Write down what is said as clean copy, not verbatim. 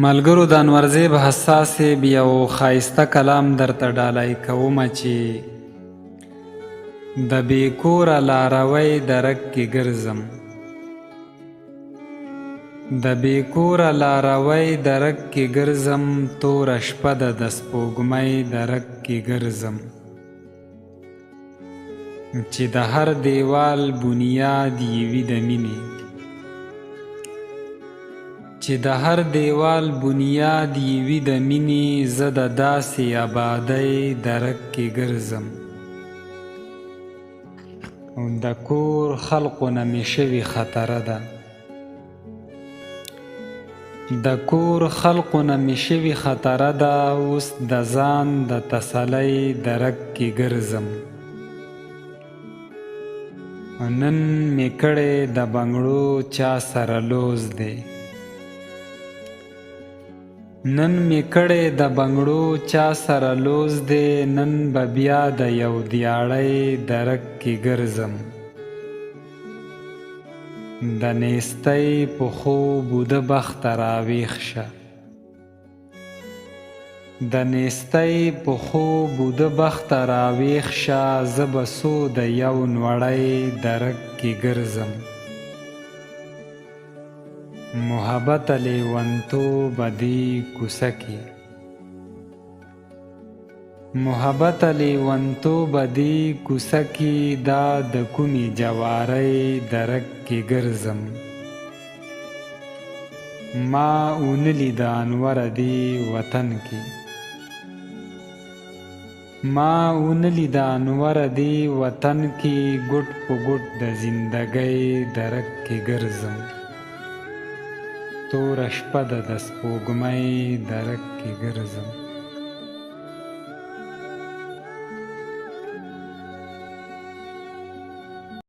ملګرو د انور زیب حساس صاحب یو ښایسته کلام درته ډالۍ کوم چې د بې کوره لاروی درک کې ګرځم، د بې کوره لاروی درک کې ګرځم، توره شپه ده د سپوږمۍ درک کې ګرځم، چې د هر دیوال بنیاد یې وي د مینې، چې د هر دیوال بنیاد یې وي د مینې، زه د داسې آبادۍ درک کې ګرځم. د کور خلقو نه مې شوي خطره ده، د کور خلقو نه مې شوي خطره ده، اوس د ځان د تسلۍ درک کې ګرځم. نن مې کړی د بنګړو چا سره لوز دی، نن مې کړی د بنګړو چا سره لوز دی، نن به بیا د یو دیاړۍ درک کې ګرځم. د نیستۍ په خوب وده بخته راویښ شه، د نیستۍ په خوب وده بخته راویښ شه، زه به څو د یو نوړی درک کې ګرځم. محبت لیونتوبه دې کوڅه کې، محبت لیونتوبه دې کوڅه کې، دا د کومې جوارۍ درک کې ګرځم. ما ونه لیده انوره دې وطن کې، ما ونه لیده انوره دې وطن کې، ګوټ په ګوټ د زندګۍ درک کې ګرځم. توره شپه ده د سپوږمۍ درک کې ګرځم.